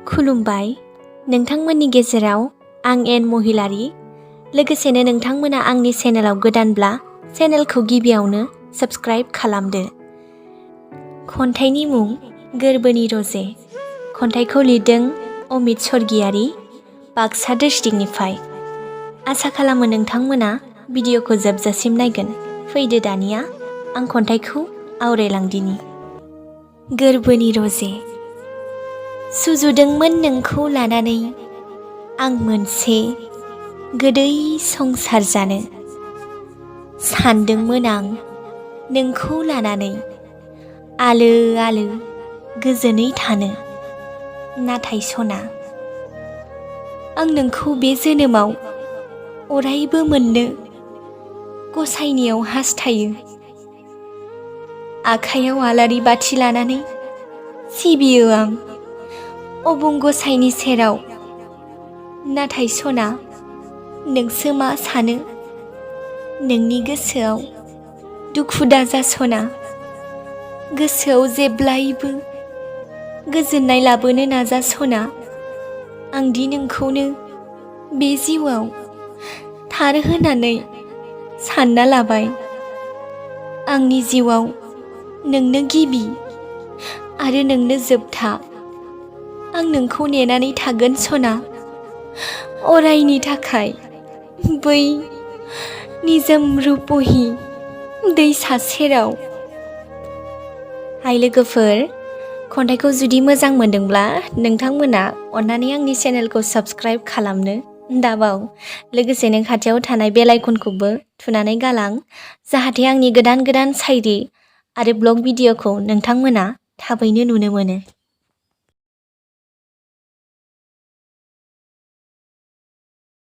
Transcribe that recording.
खुलुमबाय नोंथांमोननि गेजेराव आं एन महिलारि लोगोसेनो नोंथांमोना आंनि चेनेलाव गोदानब्ला चेनेलखौ गिबियावनो साबस्क्राइब खालामदो। खन्थाइनि मुं गोरबोनि रजे। खन्थाइखौ लिरदों अमित स्वर्गियारि, बाक्सा डिस्ट्रिक्टनिफ्राय। आसा खालामो नोंथांमोना भिडिअखौ जोबजासिम नायगोन। फैदो दानिया आं खन्थाइखौ आवरायलांदिनि। गोरबोनि रजे। सुजुदोंमोन नोंखौ लानानै आं मोनसे गोदै संसार जानो। सानदोंमोन आं नोंखौ लानानै आलो आलो गोजोनै थानो। नाथाय सना आं नोंखौ बे जोनोमाव अरायबो मोननो गसाइनियाव हास्थायो। आखाइयाव आलारि बाथि लानानै सिबियो आं अबुं गसाइनि सेराव। नाथाय सना नोंसो मा सानो? नोंनि गोसोआव दुखु दाजा सना। गोसोआव जेब्लायबो गोजोननाय लाबोनो नाजा सना। आंदि नोंखौनो बे जिउआव थार होननानै सानना लाबाय। आंनि जिउआव नोंनो गिबि आरो नोंनो जोबथा। आं नोंखौ नेनानै थागोन सना अरायनि थाखाय बै निजोम रुपहि दैसा सेराव। हाय लोगोफोर, खन्थाइखौ जुदि मोजां मोनदोंब्ला नोंथांमोना अन्नानै आंनि चेनेलखौ साबस्क्राइब खालामनो दाबाव। लोगोसेनो खाथियाव थानाय बेल आइकनखौबो थुनानै गालां, जाहाथे आंनि गोदान गोदान शायरि आरो ब्लग भिडिअखौ नोंथांमोना थाबैनो नुनो मोनो।